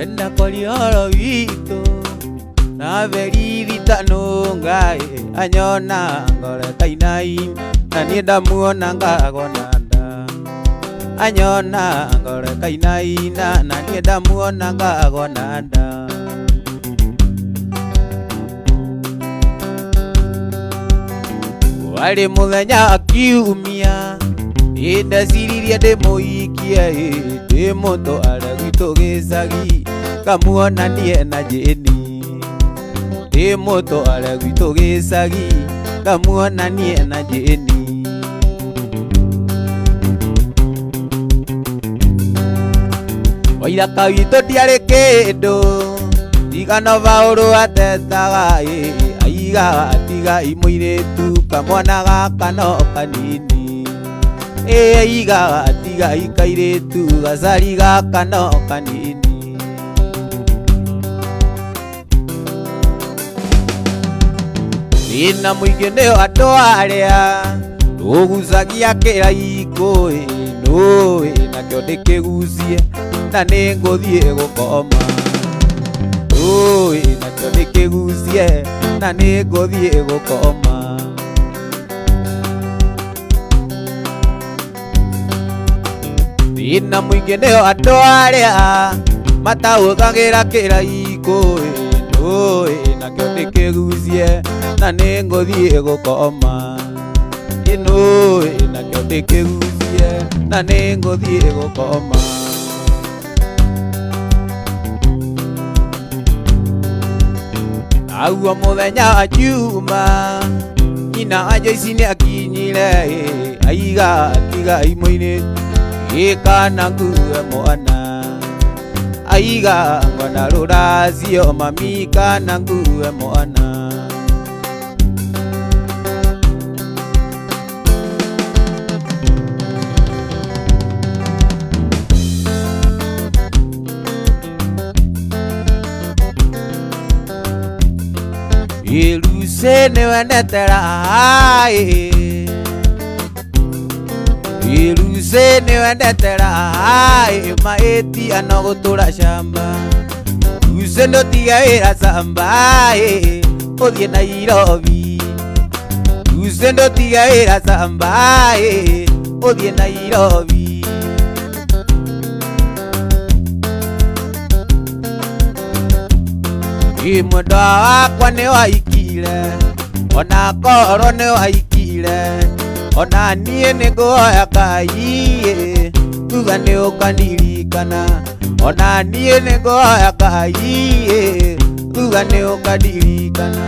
Wenda kolioro witũ na beriri ngai anyona ngore kainai na niĩ ndamuona ngagona nda anyona ngore kainai na niĩ ndamuona ngagona nda. Warĩ mũthenya akiumia ndeciririe ndĩmũikie ndĩmũtware gwitũ gĩcagi kamuonanie na Jeni ndĩmũtware gwitũ gĩcagi kamuonanie na Jeni. Waithaka witũ ndiarĩ kĩndũ tiga no Paũlũ atetaga aigaga tigai mũirĩtu kamwana gaka no kanini aigaga tigai kairĩtu gacari gaka no kanini. Thĩna mũingĩ nĩ andũ arĩa tũgucagia kĩraikũ nũĩ nakĩo ndĩkĩgucie na nĩngũthiĩ gũkoma nũĩ nakĩo ndĩkĩgucie na nĩngũthiĩ gũkoma. Thĩna mũingĩ nĩ andũ arĩa matahũthagĩra kĩraikũ nũĩ nakĩo ndĩkĩgucie na nĩngũthiĩ gũkoma nũĩ nakĩo ndĩkĩgucie na nĩngũthiĩ gũkoma. Naguo mũthenya wa Juma nyina wa Joyce nĩakinyire aiga tigai mũirĩtu kana ngue mwana aiga ngona rũracio mami kana ngue mwana. Iruse nĩwendete raha Iruse nĩwendete raha maĩti ano gũtũra shamba Ruse ndũtige wĩra camba ũthiĩ Nairobi Ruse ndũtige wĩra camba ũthiĩ Nairobi. Mwendwa wakwa nĩwaikire ona korwo nĩwaikire ona niĩ nĩngũhoya Ngai thutha nĩũkandirikana ona niĩ nĩngũhoya Ngai thutha nĩũkandirikana.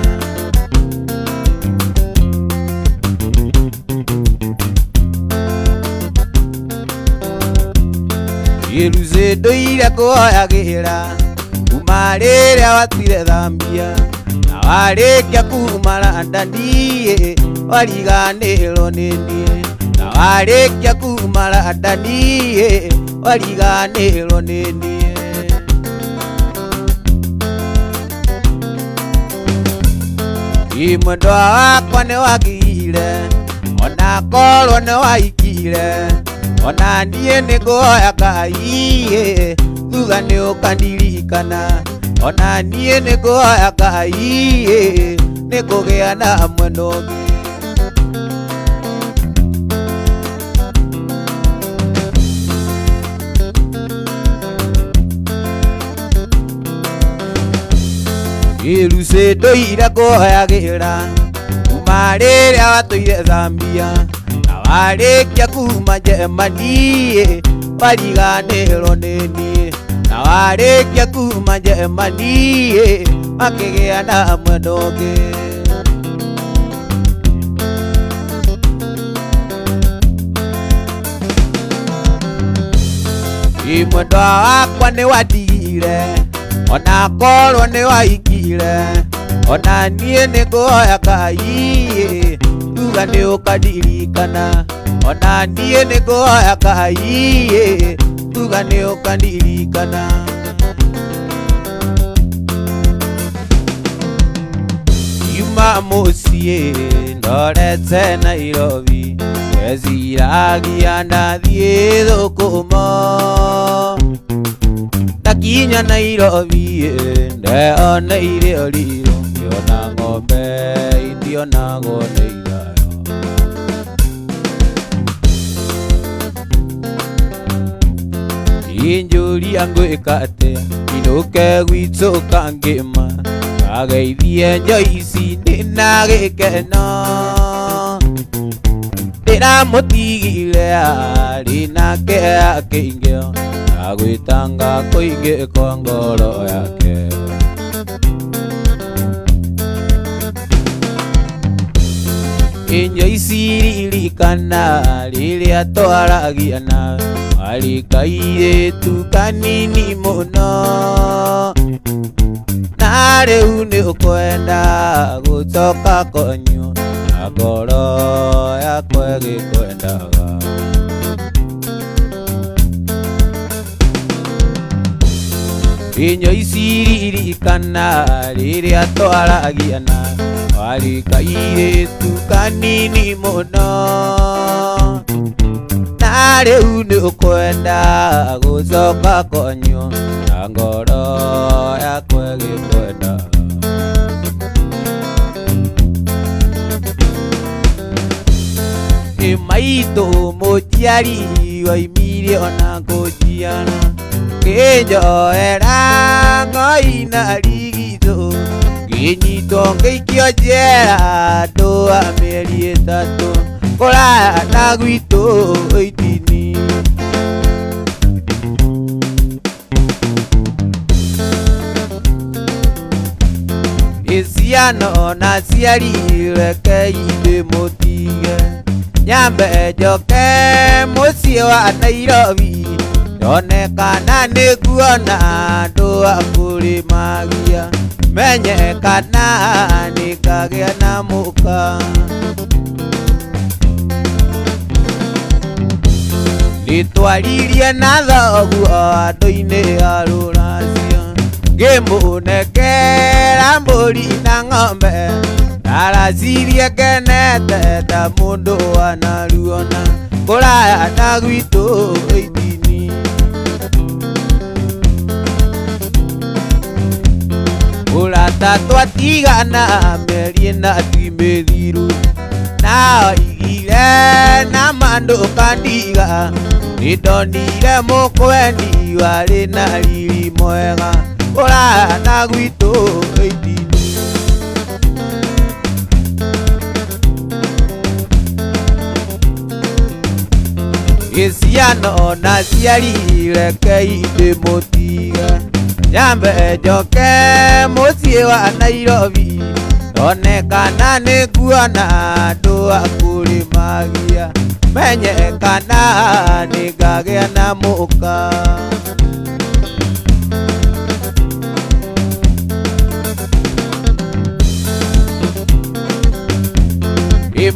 Iruse ndũire kũhoyagĩra kuma rĩrĩa watuire Zambia na warĩkia kuma London wariganĩrwo nĩ niĩ na warĩkia kuma London wariganĩrwo nĩ niĩ. Mwendwa wakwa nĩwagĩire ona korwo nĩwaikire ona niĩ nĩngũhoya Ngai thutha nĩũkandirikana ona niĩ nĩngũhoya Ngai nĩngũgĩa na mwendwa ũngĩ. Iruse ndũire kũhoyagĩra kuma rĩrĩa watũire Zambia na warĩkia kuma Germany wariganĩrwo nĩ niĩ na warĩkia kuma Germany makĩgĩa na mwendwa ũngĩ. Mwendwa wakwa nĩwatigire ona korwo nĩwaikire ona niĩ nĩngũhoya Ngai thutha nĩũkandirikana ona niĩ nĩngũhoya Ngai thutha nĩũkandirikana. Yuma mũciĩ ndorete Nairobi ndeciragia ndathiĩ Thũkũma. Ndakinya Nairobi ndeoneire ũrirũ ngĩona ng'ombe itionagwo nĩ ithayo. Injũria ngwĩka atĩa inũke gwitũ kangĩma kageithie Joyce ndĩna gĩkeno. Ndĩramũtigire arĩ nake akĩingĩo agwĩtanga kũingĩ kwa ngoro yake. Joyce ririkana rĩrĩa twaragia nawe warĩ kairĩtu kanini mũno na rĩu nĩ ũkwenda gũcoka kwanyu na ngoro yakwa ĩgĩkwendaga. Joyce ririkana rĩrĩa twaragia nawe warĩ kairĩtu kanini mũno na rĩu nĩ ũkwenda gũcoka kwanyu na ngoro yakwa ĩgĩkwendaga. Maitũ mũciari waimire ona kũnjiara kĩnjoera ng'oi na rigithũ ngĩnyitwo ngĩikio njera andũ a mĩeri ĩtatũ kũraya na gwitũ itini. Ciana ona aciari rekei ndĩmũtige nyambe njoke mũciĩ wa Nairobi nyone kana nĩnguona andũ a kũrĩmagia menye kana nĩngagĩa na mũka. Nĩtwaririe na thoguo andũ-inĩ a rũracio ngĩmũnengera mbũri na ng'ombe ndaracirie ngenete ta mũndũ wanaruona kũraya na gwitũ itini. Ũrata twatigana mĩeri ĩna ti mĩthiru na oigire na mandũ kandiga nĩndonire mũkwendi warĩ na riri mwega kũraya na gwitũ itini. Ciana ona aciari rekei ndĩmũtige nyambe njoke mũciĩ wa Nairobi nyone kana nĩnguona andũ a kũrĩmagia menye kana nĩngagĩa na mũka.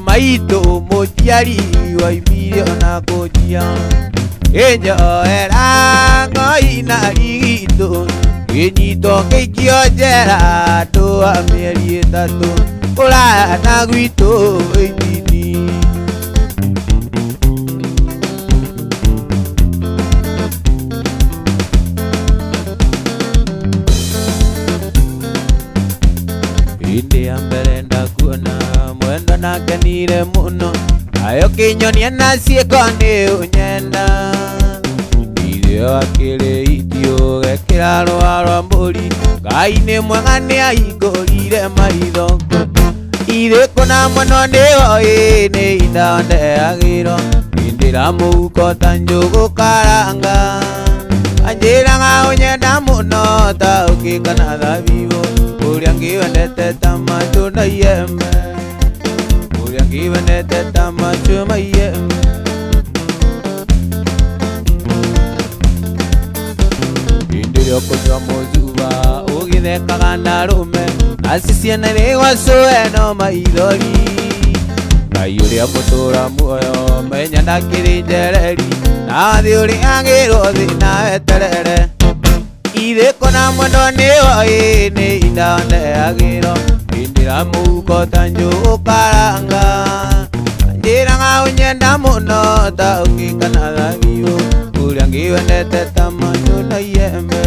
Maitũ mũciari waimire ona kũnjiara kĩnjoera ng'oi na rigithũ ngĩnyitwo ngĩikio njera andũ a mĩeri ĩtatũ kũraya na gwitũ itini. Hĩndĩ ya mbere ndakuona mwendwa nakenire mũno nayo kĩnyonia na ciĩko nĩ ũnyenda ithuĩ akĩrĩ ithiũ gekĩra rũa rwa mbũri Ngai nĩ mwega nĩahingũrire maitho ithuĩ kũna mwendwa nĩoĩ nĩ indandeagĩrwo ndĩra mũhuko ta njũgũ karanga anjĩraga ũnyenda mũno ta ũkĩ kana thabibũ ũrĩa ngĩwendete ta matunda iembe ũrĩa ngĩwendete ta matunda iembe. Hĩndĩ ĩrĩa ũkũnyua mũcuba ũgĩthekaga na arũme nacio ciana irĩgwacũe no maithori Ngai ũrĩa mũtũra muoyo menya ndakĩrĩ njereri na thĩ ũrĩa agĩrwo thĩ na eterere ithuĩ kũna mwendwa nĩoĩ nĩ indandeagĩrwo ndĩra mũhuko ta njũgũ karanga anjĩraga ũnyenda mũno ta ũkĩ kana thabibũ ũrĩa ngĩwendete ta matunda iembe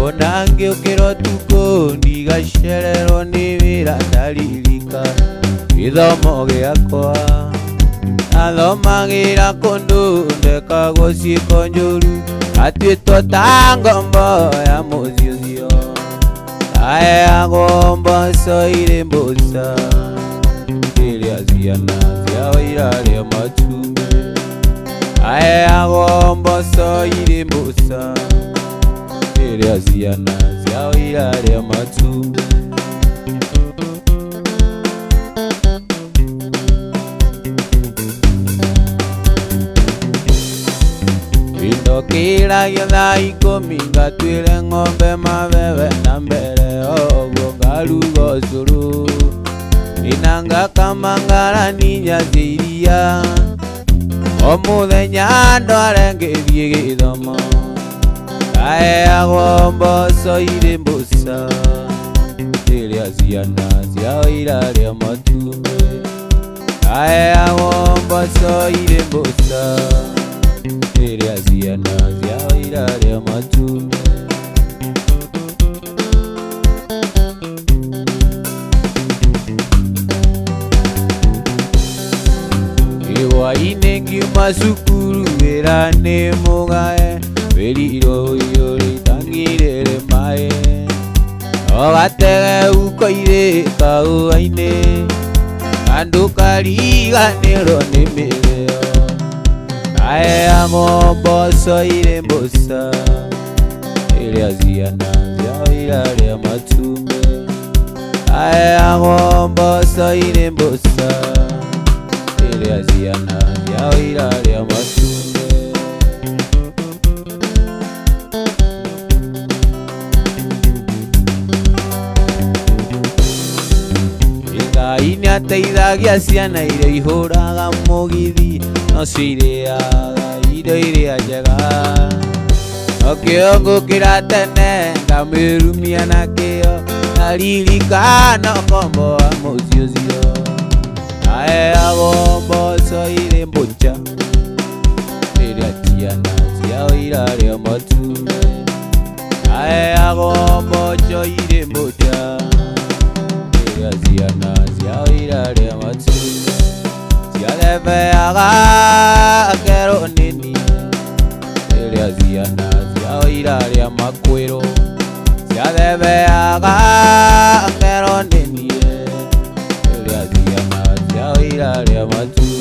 Ona ngĩũkĩra ũtukũ ndigacererwo nĩ wĩra ndaririka gĩthomo gĩakwa athomagĩra kũndũ ndekagwo ciĩko njũru atuĩtwo ta ngombo ya mũciĩ ũcio aheagwo mboco irĩ mboca rĩrĩa ciana ciao irarĩa matumbĩ aheagwo mboco irĩ mboca rĩrĩa ciana ciao irarĩa matumbĩ. Ndokĩragia thaa ikũmi ngatuĩre ng'ombe mabebe na mbere ũguo ngaruga ũcũrũ ina ngakama ngarani nyacie iria o mũthenya ndware ngĩthiĩ gĩthomo aheagwo mboco irĩ mboca rĩrĩa ciana ciao irarĩa matumbĩ aheagwo mboco irĩ mboca rĩrĩa ciana ciao irarĩa matumbĩ. Hwaĩ-inĩ ngiuma cukuru wĩra nĩ mũgae wĩrirwo ũiyũrĩte ngirĩrĩ maĩ o gatege ukoirĩ kahũa-inĩ andũ kariganĩrwo nĩ mĩrĩo aheagwo mboco irĩ mboca rĩrĩa ciana ciao irarĩa matumbĩ aheagwo mboco irĩ mboca rĩrĩa ciana ciao irarĩa matumbĩ. Ngai nĩateithagia ciana iria ihũraga mũgithi no cirĩaga indo iria njega no kĩo ngũkĩra tene ngamĩrumia na kĩo naririkana ũkombo wa mũciĩ ũcio aheagwo mboco irĩ mboca rĩrĩa ciana ciao irarĩa matumbĩ aheagwo mboco irĩ mboca rĩrĩa ciana ciao irarĩa matumbĩ ciarebeaga kerwo nĩ niĩ rĩrĩa ciana ciao irarĩa makwĩrũ ciarebeaga kerwo nĩ niĩ rĩrĩa ciana ciao irarĩa matumbĩ.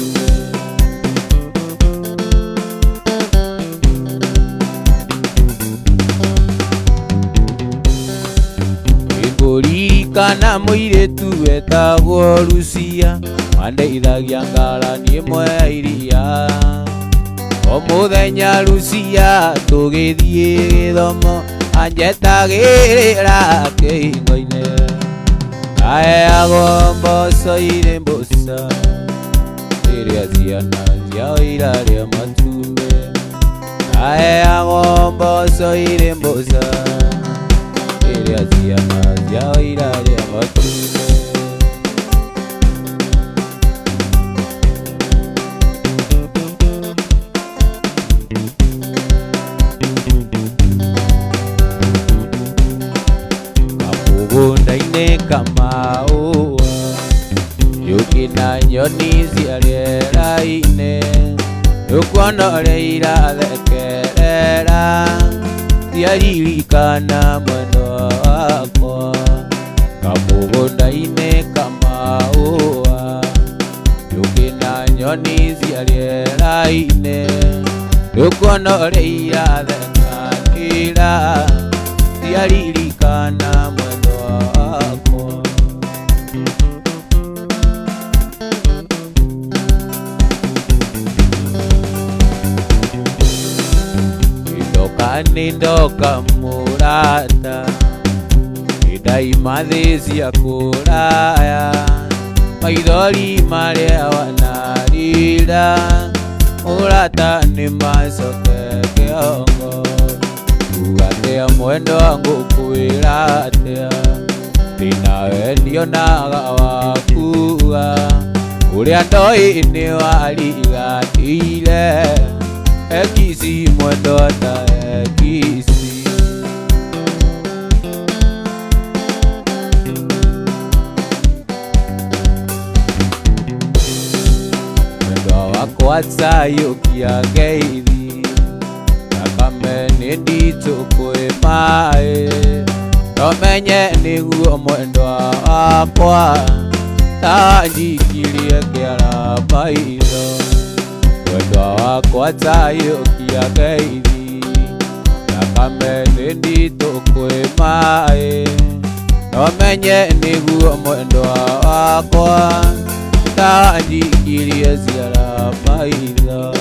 Ngũririkana mũirĩtu wetagwo Lucia wandeithagia ngarani ĩmwe ya iria o mũthenya Lucia tũgĩthiĩ gĩthomo anjetagĩrĩra kĩhingo-inĩ aheagwo mboco irĩ mboca rĩrĩa ciana ciao irarĩa matumbĩ aheagwo mboco irĩ mboca rĩrĩa ciana ciao irarĩa matumbĩ. Kamũgũnda-inĩ kamaũa njũkĩ na nyoni cia rĩera-inĩ nĩũkuona ũrĩa irathekerera ciaririkana mwendwa wakwa kamũgũnda-inĩ kamaũa njũkĩ na nyoni cia rĩera-inĩ nĩũkuona ũrĩa irathekanĩra ciaririkana mwendwa wakwa. Ndoka nĩ ndoka mũrata ndaima thĩ cia kũraya maithori marĩa wanarĩra mũrata nĩ macoke kĩongo uga atĩa mwendwa ngũkwĩra atĩa ndĩnawe ndionaga wakua ũrĩa ndoĩ nĩ wariganĩire ekisi mwendwa ta ekisi. wakwa tayũkia ngeithi thakame nĩ nditũ kwĩ maĩ tomenye nĩguo mwendwa wakwa ta njikirie kĩara maitho mwendwa wakwa tayũkia ngeithi thakame nĩ nditũ kwĩ maĩ tomenye nĩguo mwendwa wakwa ta njikirie ciara maitho.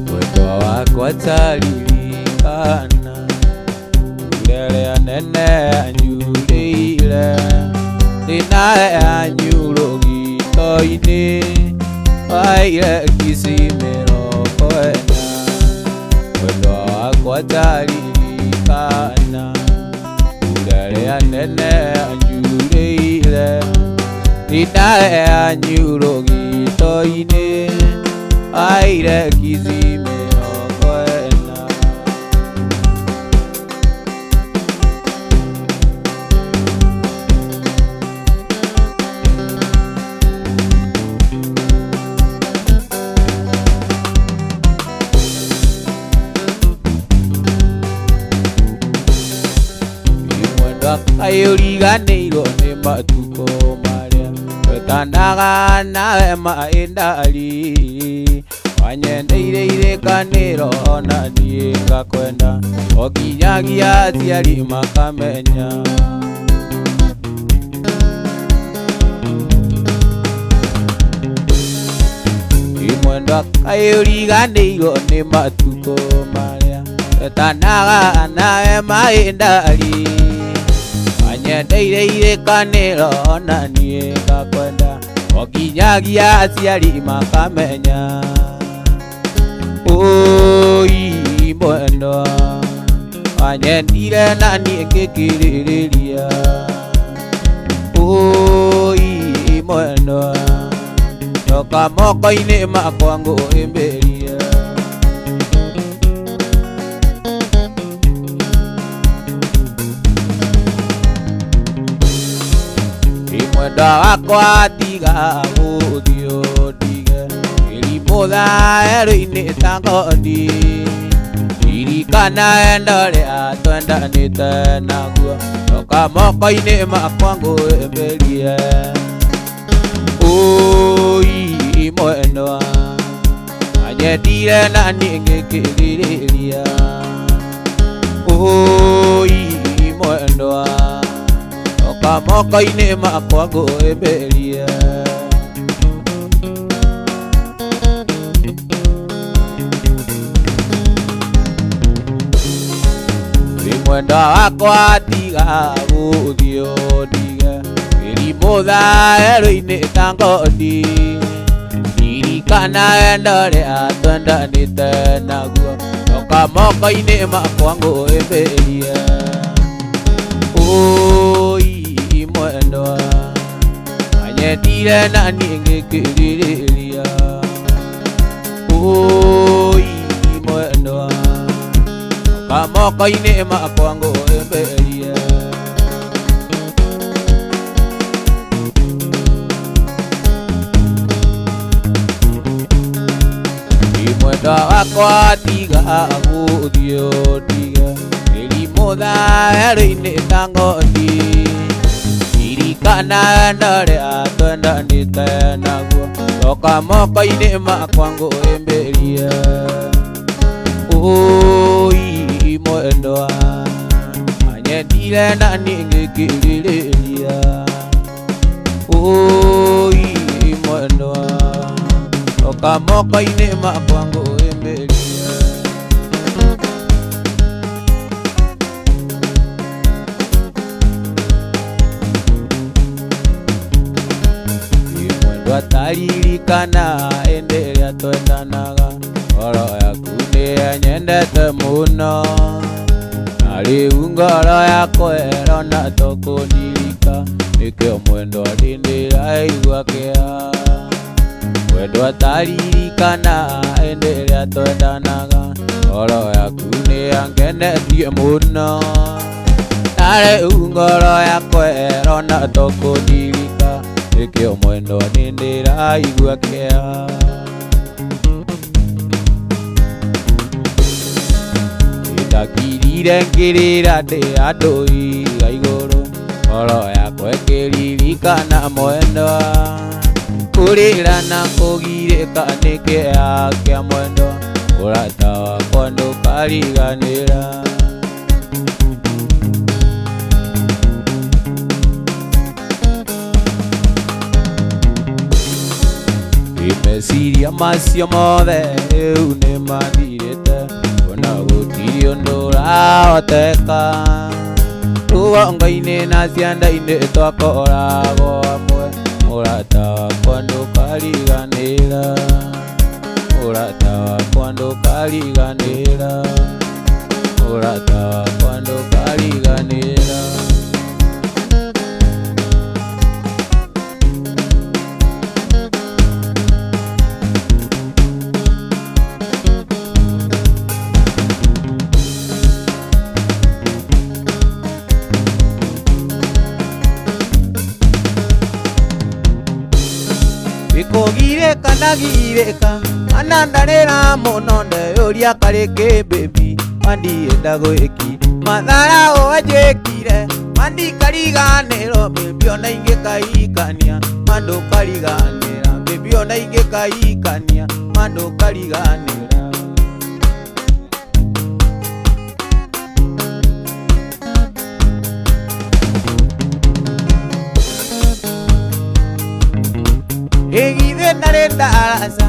Mwendwa wakwa taririkana rĩrĩa nene anyurĩire thĩna anyurũgito-inĩ waire kici mĩrongo ĩna. Mwendwa wakwa taririkana rĩrĩa nene anyurĩire thĩna anyurũgito-inĩ waire kici mĩrongo ĩna. Kaĩ ũriganĩirwo nĩ matukũ marĩa twetanaga nawe maĩ ndari wanyendeire irĩkanĩro ona niĩ ngakwenda o nginyagia aciari makamenya. Mwendwa kaĩ ũriganĩirwo nĩ matukũ marĩa twetanaga nawe maĩ ndari wanyendeire irĩkanĩro ona niĩ ngakwenda o nginyagia aciari makamenya. Ũi mwendwa wanyendire na niĩ ngĩkĩrĩrĩria. Ũi mwendwa coka moko-inĩ makwa ngũhĩmbĩrie. Mwendwa wakwa tiga gũthiĩ ũndige mĩrimũ thaerũ-inĩ ta ngondi ririkana wendo ũrĩa twendanĩte naguo coka moko-inĩ makwa ngũhĩmbĩrie. Ũi mwendwa wanyendire na niĩ ngĩkĩrĩrĩria. Ũi mwendwa coka moko-inĩ makwa ngũhĩmbĩrie. Mwendwa wakwa tiga gũthiĩ ũndige mĩrimũ thaerũ-inĩ ta ngondi ririkana wendo ũrĩa twendanĩte naguo coka moko-inĩ makwa ngũhĩmbĩrie. Ũi mwendwa wanyendire na niĩ ngĩkĩrĩrĩria. Ũi mwendwa coka moko-inĩ makwa ngũhĩmbĩrie. Mwendwa wakwa tiga gũthiĩ ũndige mĩrimũ thaerũ-inĩ ta ngondi ririkana wendo ũrĩa twendanĩte naguo coka moko-inĩ makwa ngũhĩmbĩrie. Ũi mwendwa wanyendire na niĩ ngĩkĩrĩrĩria. Ũi mwendwa coka moko-inĩ makwa ngũhĩmbĩrie. Mwendwa taririkana hĩndĩ ĩrĩa twendanaga ngoro yaku nĩyenyendete mũno na rĩu ngoro yakwa ĩrona tũkũndirika nĩkĩo mwendwa ndĩndĩraigua kĩeha. Mwendwa taririkana hĩndĩ ĩrĩa twendanaga ngoro yaku nĩyangenetie mũno na rĩu ngoro yakwa ĩrona tũkũndirika nĩkĩo mwendwa nĩndĩraigua kĩeha. Ndakirire ngĩrĩra ndĩ handũ ihiga igũrũ ngoro yakwa ĩkĩririkana mwendwa kũrĩra na kũgirĩka nĩ kĩeha kĩa mwendwa ũrata wakwa ndũkariganĩra. Meciria macio mothe rĩu nĩmathirĩte ona gũtirĩ ũndũ ũrahoteka rũgongo-inĩ na cianda-inĩ twakoragwo hamwe mũrata wakwa ndũkariganĩra mũrata wakwa ndũkariganĩra mũrata wakwa ndũkariganĩra. Kũgirĩka ndagirĩka kana ndarĩra mũno ndeyũria karĩ kĩ baby mandienda gwĩki matharaũ anjĩkire mandikariganĩrwo baby ona ingĩkaikania mandũkariganĩra baby ona ingĩkaikania mandũkariganĩra. Ĩgithĩ ndarĩ ndaraca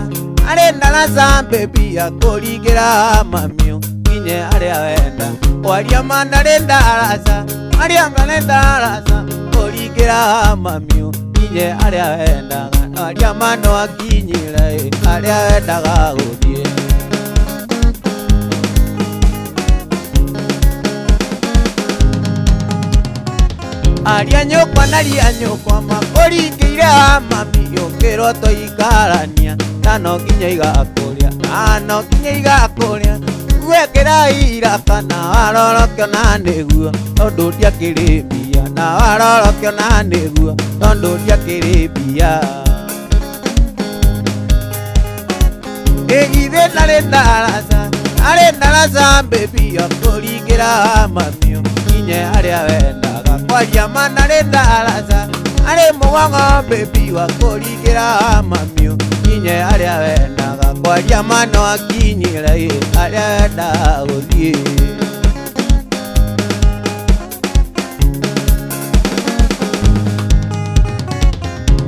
arĩ ndaraca baby akũringĩra mamio nginye harĩa wenda kwaria ma ndarĩ ndaraca arĩa ndarĩ ndaraca kũringĩra mamio nginye harĩa wendaga aria ma no akinyĩre harĩa wendaga gũthiĩ. Aria nyũkwa na ria nyũkwa makũringĩire mami ũkĩrwo tũikarania na no nginya igakũrĩa na no nginya igakũrĩa gwekĩra iraka na warorokio na nĩguo tondũ ndiakĩrĩ mbia na warorokio na nĩguo tondũ ndiakĩrĩ mbia. Ĩgithĩ ndarĩ ndaraca arĩ ndaraca baby akũringĩra mamio nginye harĩa wendaga kwaria ma ndarĩ ndaraca arĩ mũgongo baby wa kũringĩra mamio nginye harĩa wendaga kwaria ma no akinyĩre harĩa wendaga gũthiĩ.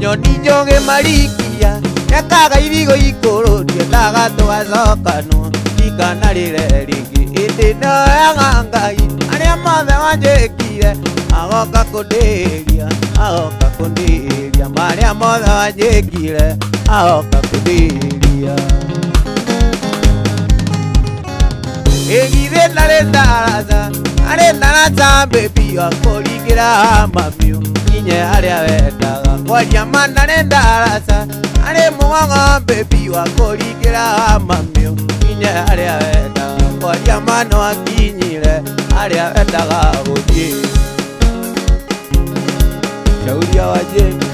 Nyoni njũgĩ marikia yakaga irigũ ikũrũ ndiendaga tũgacokanwo ndikanarĩre rĩngĩ ĩndĩ ndoyaga Ngai arĩa mothe wanjĩkire agoka kũndĩria agoka kũndĩria marĩa mothe wanjĩkire agoka kũndĩria. Ĩgithĩ ndarĩ ndaraca arĩ ndaraca baby akũringĩra mamio nginye harĩa wendaga kwaria ma ndarĩ ndaraca arĩ mũgongo baby wa kũringĩra mamio nginye harĩa wendaga kwaria ma no akinyĩre harĩa wendaga gũthiĩ. Shauri ya wajeni.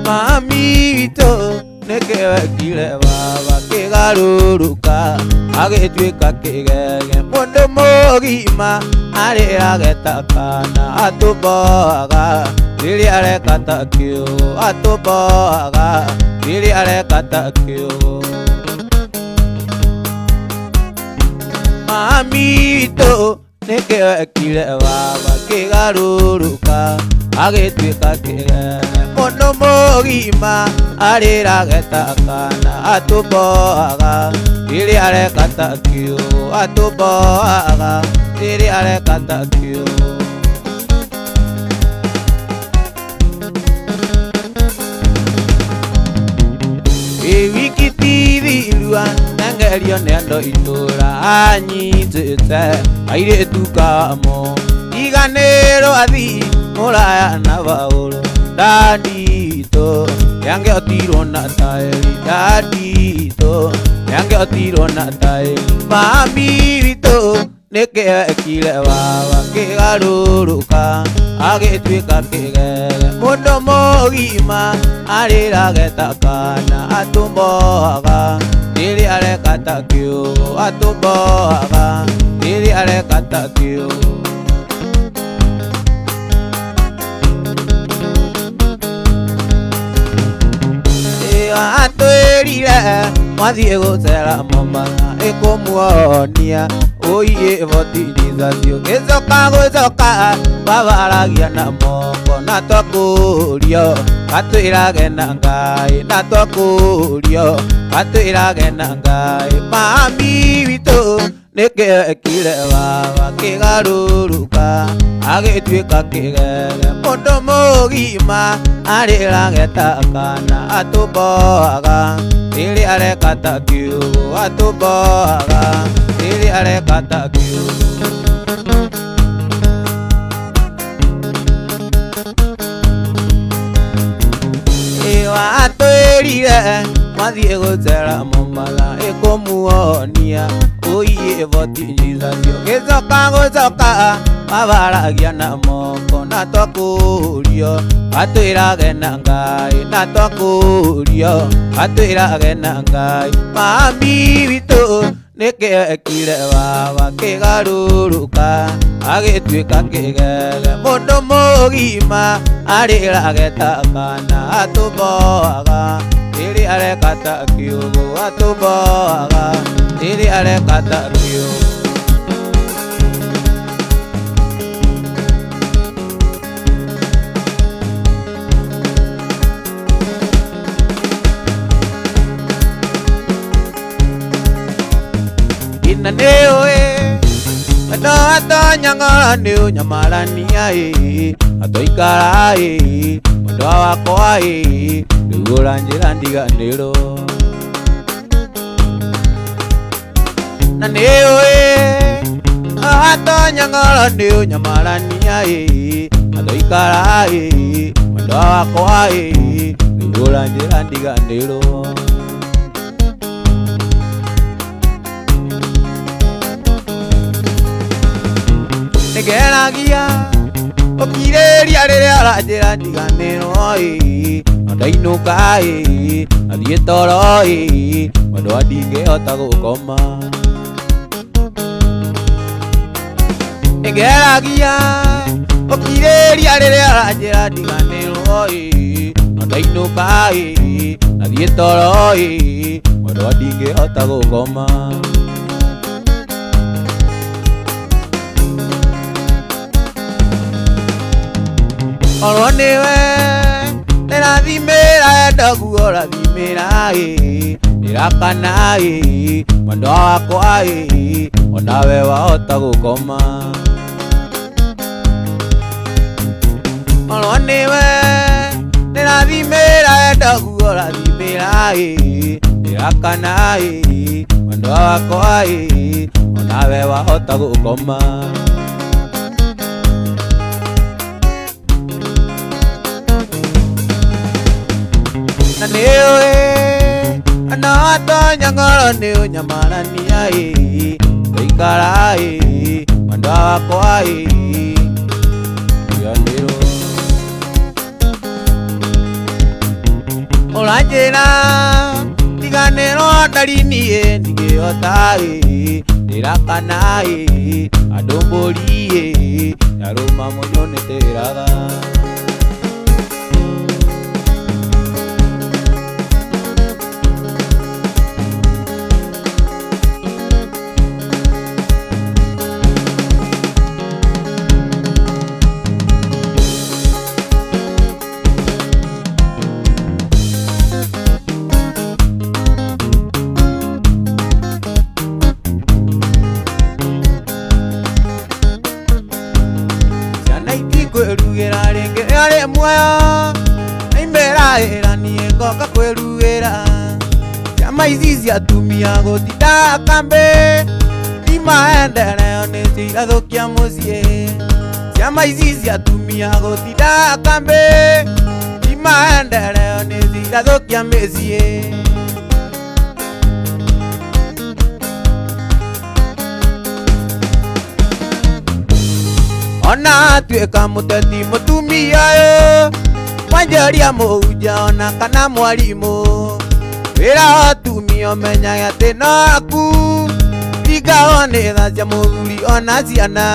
Mami witũ nĩkĩ wekire baba kĩgarũrũka agĩtuĩka kĩgege mũndũ mũgima arĩrage ta kana atũmboaga rĩrĩa areka ta kĩũgũ atũmboaga rĩrĩa areka ta kĩũgũ. Mami witũ nĩkĩ wekire baba kĩgarũrũka agĩtuĩka kĩgege Mũndũ mũgima arĩrage ta kana atũmboaga rĩrĩa areka ta kĩũgũ atũmboaga rĩrĩa areka ta kĩũgũ. Wiki tithirua ndengerio nĩ andũ itũra anyitĩte airĩtu kamo iganĩrwo athii mũraya na Paũlũ ndanditũ nĩangĩotirwo na taĩri ndanditũ nĩangĩotirwo na taĩri mami witũ nĩkĩ ekire baba kĩgarũrũka agĩtuĩka kĩgege mũndũ mũgima arĩrage ta kana atũmboaga rĩrĩa areka ta kĩũgũ atũmboaga rĩrĩa areka ta kĩũgũ. Atwĩrire mwathiĩ gũcera Mombatha ĩkũmuonia ũiĩ botithicacio gĩcoka gũcoka babaragia na moko na twakũrio atwĩrage na Ngai na twakũrio atwĩrage na Ngai mami witũ nĩkĩ ekire baba kĩgarũrũka agĩtuĩka kĩgege mũndũ mũgima arĩrage ta kana atũmboaga rĩrĩa areka ta kĩũgũ atũmboaga rĩrĩa areka ta kĩũgũ. Atwĩrire mwathiĩ gũcera Mombatha ĩkũmuonia ũiĩ botithicacio gĩcoka gũcoka babaragia na moko na twakũrio atwĩrage na Ngai na twakũrio atwĩrage na Ngai mami witũ nĩkĩ ekire baba kĩgarũrũka agĩtuĩka kĩgege mũndũ mũgima arĩrage ta kana atũmboaga rĩrĩa areka ta kĩũgũ atũmboaga rĩrĩa areka ta kĩũgũ. Na nĩũĩ andũ atonya ngoro nĩ ũnyamarania ĩ atoikara ĩ mwendwa wakwa ĩ rĩu ũranjĩra ndiganĩrwo. Na nĩũĩ atonya ngoro nĩ ũnyamarania ĩ atoikara ĩ mwendwa wakwa ĩ rĩu ũranjĩra ndiganĩrwo. Nĩngeragia gũkirĩrĩria rĩrĩa aranjĩra ndiganĩrwo ĩ na ndainũka ĩ nathiĩ toro ĩ mwendwa ndingĩhota gũkoma. Nĩngeragia gũkirĩrĩria rĩrĩa aranjĩra ndiganĩrwo ĩ na ndainũka ĩ nathiĩ toro ĩ mwendwa ndingĩhota gũkoma. Orwo nĩwe ndĩrathimĩra endaguo ũrathimĩra ĩ ndĩrakana ĩ mwendwa wakwa ĩ onawe wahota gũkoma. Orwo nĩwe ndĩrathimĩra endaguo ũrathimĩra ĩ ndĩrakana ĩ mwendwa wakwa ĩ onawe wahota gũkoma. Na nĩũĩ ona watonya ngoro nĩ ũnyamarania ĩ ngaikara ĩ mwendwa wakwa ĩ ndiganĩrwo. Ũranjĩra ndiganĩrwo ndari niĩ ndingĩhota ĩ ndĩrakana ĩ andũ mbũri ĩ yarũma mũnyũ nĩtĩraga. ũrĩ muoyo Naimĩra wĩra niĩ ngoka kwĩruĩra Ciama ici cia atumia gũtinda kambĩ Ti maendeleo nĩ cirathũkia mũciĩ Ciama ici cia atumia gũtinda kambĩ Ti maendeleo nĩ cirathũkia mĩciĩ Ona tuĩka mũteti mũtumia ũ Mwanjĩrĩria mũhunjia ona kana mwarimũ Wĩra wa atumia ũmenyage atĩ no aku Ringagwo nĩ tha cia mũthuri ona ciana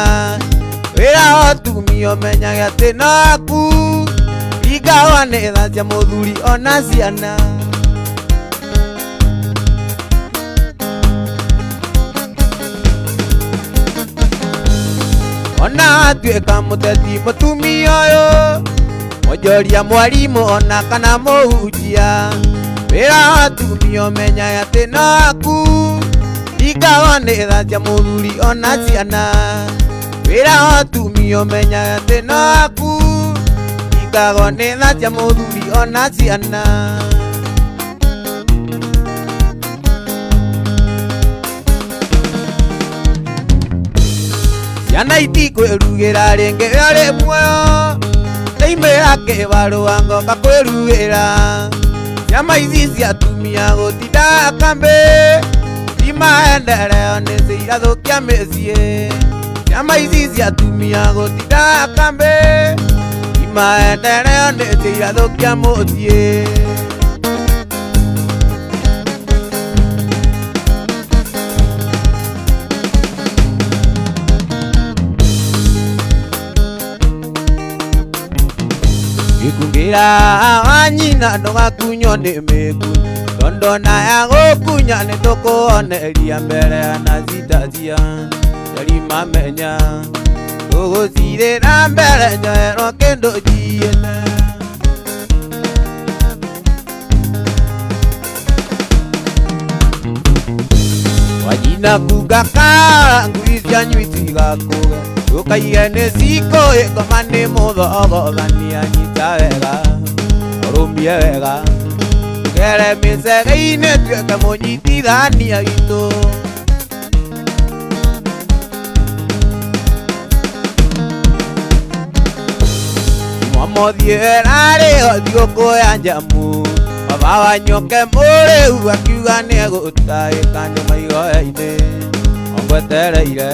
Wĩra wa atumia ũmenyage atĩ no aku Ringagwo nĩ tha cia mũthuri ona ciana Ona tuĩka mũteti mũtumia ũyũ Mwanjĩrĩria mwarimũ ona kana mũhunjia Wĩra wa atumia ũmenyage atĩ no aku Ringagwo nĩ tha cia mũthuri ona ciana Wĩra wa atumia ũmenyage atĩ no aku Ringagwo nĩ tha cia mũthuri ona ciana Ciana itikwĩrugĩra rĩngĩ we ũrĩ muoyo Ndaimĩra kĩbarũa ngoka kwĩruĩra Ciama ici cia atumia gũtinda kambĩ Ti maendeleo nĩ cirathũkia mĩciĩ Ciama ici cia atumia gũtinda kambĩ Ti maendeleo nĩ cirathũkia mũciĩ Gĩkungĩra wa nyina ndũgakunywo nĩ mĩku Tondũ ona ya gũkunya nĩ tũkũoneria mbere na citacia Ndari mamenya Tũgũcirĩra mbere njoerwo kĩndũ njiĩte Wanyina kunga kara ngui cianyu itigakũge Ndũkaige nĩ cikũĩ ngoma nĩ mũthogothania nyita wega Ũrũmie wega Tũgere mĩcege-inĩ tuĩke mũnyitithania witũ Mwamothi ĩrarĩ ho thigũkũ ya njamu Baba wanyu oke mũrĩu akiuga nĩegũtahĩka nĩ maigoya-inĩ Ongwetereire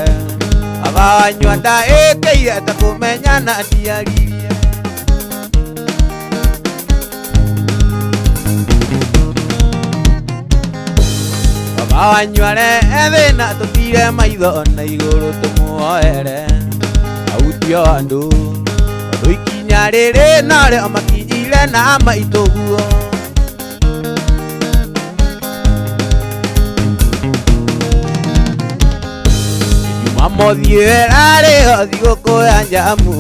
Baba wanyu andahĩkĩire ta kũmenyana ndiaririe Baba wanyu arehe thĩna tũtire maitho na igũrũ tũmuoere Ahutie andũ Tondũ ikinya rĩrĩ narĩo makinyire na maitũ guo Mwamothi ĩrarĩ ho thigũkũ ya njamu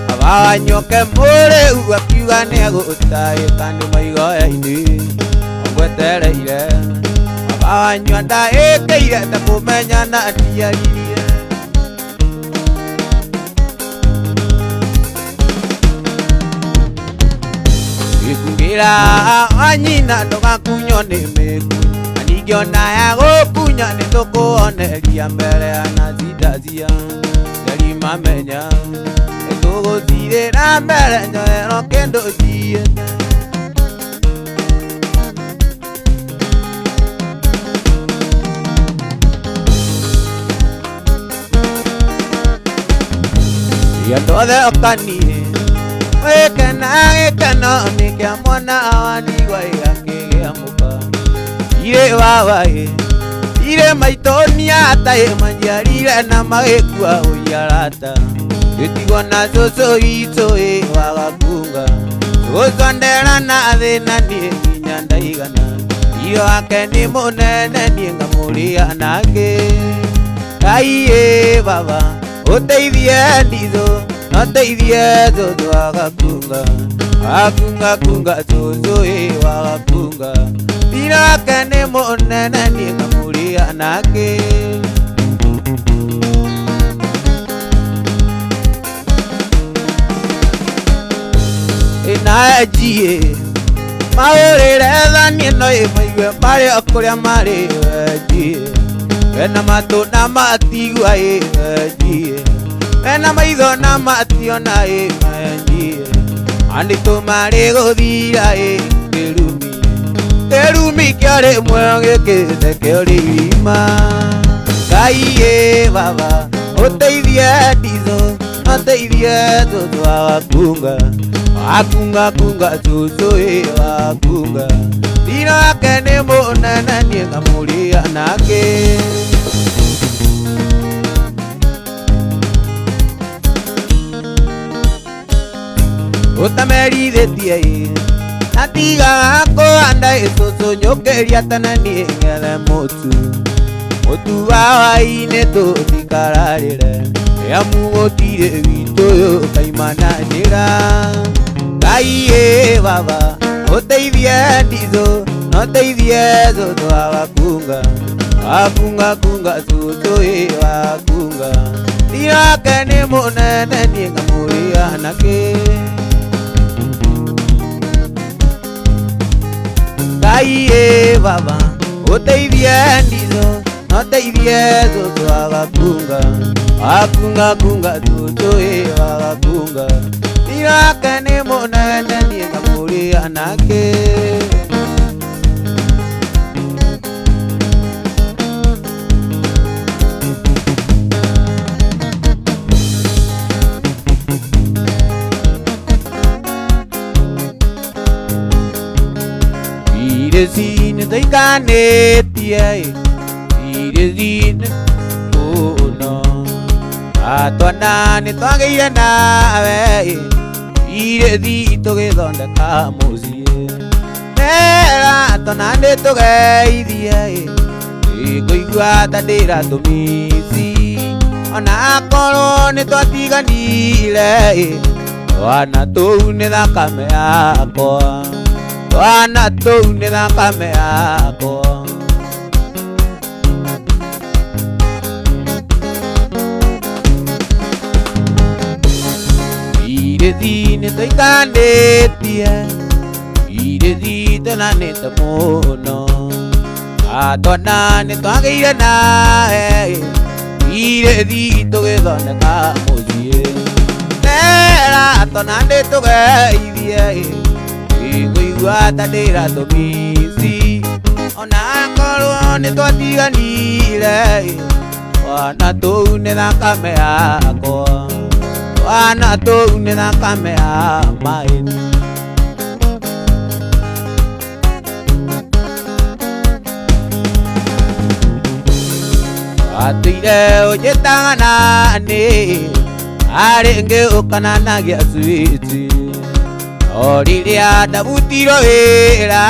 Baba wanyu oke mũrĩu akiuga nĩegũtahĩka nĩ maigoya-inĩ Ongwetereire Baba wanyu andahĩkĩire ta kũmenyana ndiaririe Gĩkungĩra wa nyina ndũgakunywo nĩ mĩku Na ningĩ ona ya gũkunya nĩ tũkũoneria mbere na citacia Ndari mamenya Nĩ tũgũcirĩra mbere njoerwo kĩndũ njiĩte Andũ othe okanie Wĩkena gĩkeno nĩ kĩa mwana wa ndigwa gĩgakĩgĩa mũka Irĩ baba ĩ Irĩ maitũ nĩata ĩ manjiarire na magĩkua ũi arata Gĩtigwo na cũcũ witũ ĩ wagakunga Cũcũ ndera na thĩna niĩ nginya ndaigana Irio wake nĩ mũnene niĩ ngamũrĩa nake Ngai ĩ baba ũteithie nditũ Noteithie cũcũ wagakunga Akunga kunga cũcũ ĩ wagakunga Thĩna wake nĩ mũnene niĩ ngamũrĩa nake Na njiĩ mahũrĩre thani ĩno ĩmaigue marĩ o kũrĩa marĩ njiĩ mena matũ na matigua njiĩ mena maitho na mationa njiĩ anditũ marĩ gũthira kĩrumi kĩrumi kĩarĩ muoyo gĩkĩte kĩorĩ irima Ngai ĩ baba ũteithie nditho ũteithie tũtũ wakunga wakunga kunga tũtũ ĩ wakunga thira wake nĩ mũnene niĩ ngamũrĩa nake. Ũtamerithĩtie ĩ na tigaga kũhanda ĩcũcũ nyũkĩria tene niĩ ngethe mũtu mũtu wa hwaĩ-inĩ tũtikararĩre amu gũtirĩ witũ ũyũ ũkaimana njĩra Ngai ĩ baba ũteithie nditũ na ũteithie tũtũ wa wakunga wakunga kunga tũtũ ĩ wakunga thira wake nĩ mũnene niĩ ngamũrĩa nakĩ. Ngai ĩ baba ũteithie nditũ na ũteithie tũtũ wa wakunga wakunga kunga tũtũ ĩ wakunga thira wake nĩ mũnene niĩ ngamũrĩa nake. Irĩci nĩtũikanĩtie irĩci mũno atwana nĩtwagĩire nawe irĩthi tũgĩthondeka mũciĩ nera twana nĩtũgeithie ngũigua ta ndĩratũmici ona akorwo nĩtwatiganire twana tũu nĩ thakame yakwa twana tũu nĩ thakame yakwa. Irĩthi nĩtũikanĩtie irĩthi twendanĩte mũno atwana nĩtwagĩire nawe irĩthi tũgĩthondeka mũciĩ nera twana nĩtũgeithie ngũigua ta ndĩratũmici ona akorwo nĩtwatiganire twana tũu nĩ thakame yakwa twana tũu nĩ thakame ya maĩ. Watũire ũnjĩtaga nani arĩ ngĩũkananagia switi o rĩrĩa ndabutirwo wĩra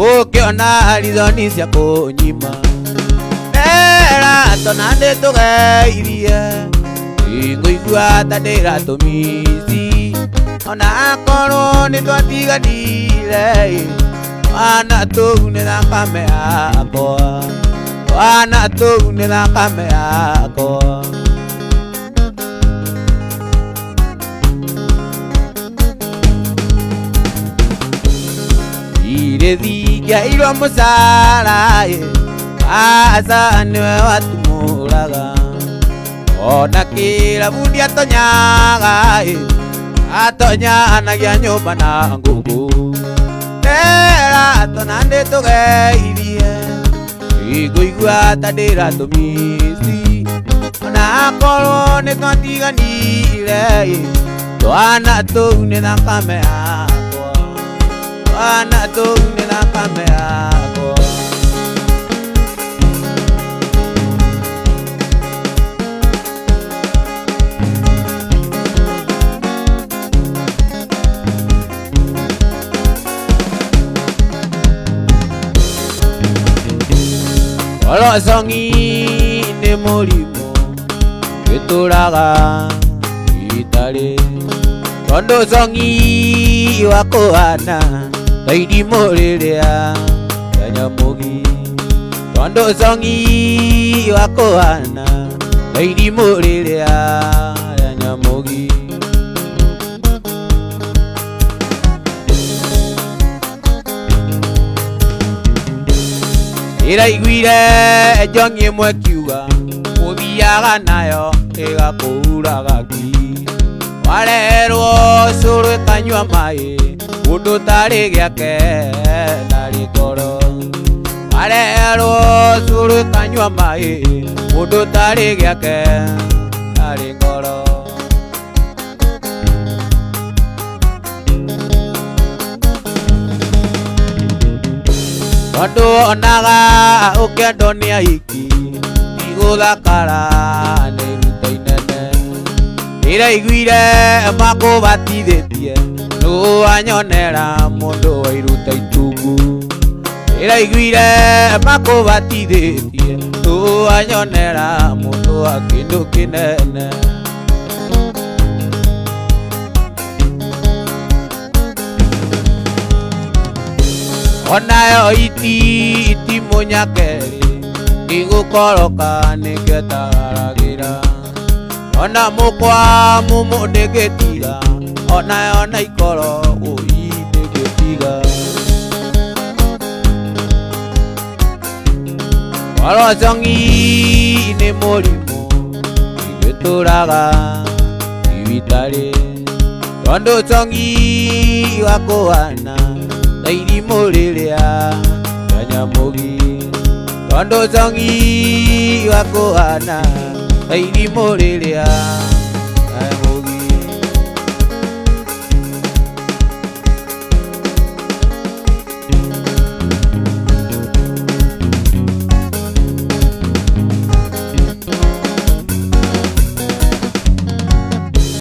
ũkĩona rithoni cia kũnyima nera twana nĩtũgeithie ngũigua ta ndĩratũmici ona akorwo nĩtwatiganire twana tũu nĩ thakame yakwa twana tũu nĩ thakame yakwa. Irĩthi ngĩairwo mũcara aca nĩwe watumũraga ona kĩrabu ndiatonyaga atonyanagia nyũmba na ngũkũ nera twana nĩtũgeithie ngũigua ta ndĩratũmici ona akorwo nĩtwatiganire twana tũu nĩ thakame yakwa twana tũu nĩ thakame yakwa. Oro congi nĩ mũrimũ wĩtũraga itarĩ tondũ congi wa kũhana ta irimũ rĩrĩa rĩa nyamũgi tondũ congi wa kũhana ta irimũ rĩrĩa rĩa nyamũgi. Ĩraiguire njongi ĩmwe kiuga mũthiaga nayo ĩgakũuraga ki. Wareherwo cũrũ ĩkanyua maĩ mũndũ tarĩ gĩake ndarĩ ngoro. Wareherwo cũrũ ĩkanyua maĩ mũndũ tarĩ gĩake ndarĩ ngoro. Tondũ onaga ũkĩendwo nĩ ahiki tigũthakara nĩ iruta inene. Ndĩraiguire makũbatithĩtie nũ wanyonera mũndũ wa iruta itungu. Ndĩraiguire makũbatithĩtie nũ wanyonera mũndũ wa kĩndũ kĩnene. Onayo iti itimũ nyakerĩ ndigũkoroka nĩngetagaragĩra. Ona mũkwa mũmũ ndĩngĩtiga onayo na ikoro ũi ndĩngĩtiga. Koro cong'i nĩ mũrimũ ingĩtũraga thibitarĩ. Tondũ cong'i wakũhana ta irimũ rĩrĩa rĩa nyamũgi. Tondũ cong'i wakũhana ta irimũ rĩrĩa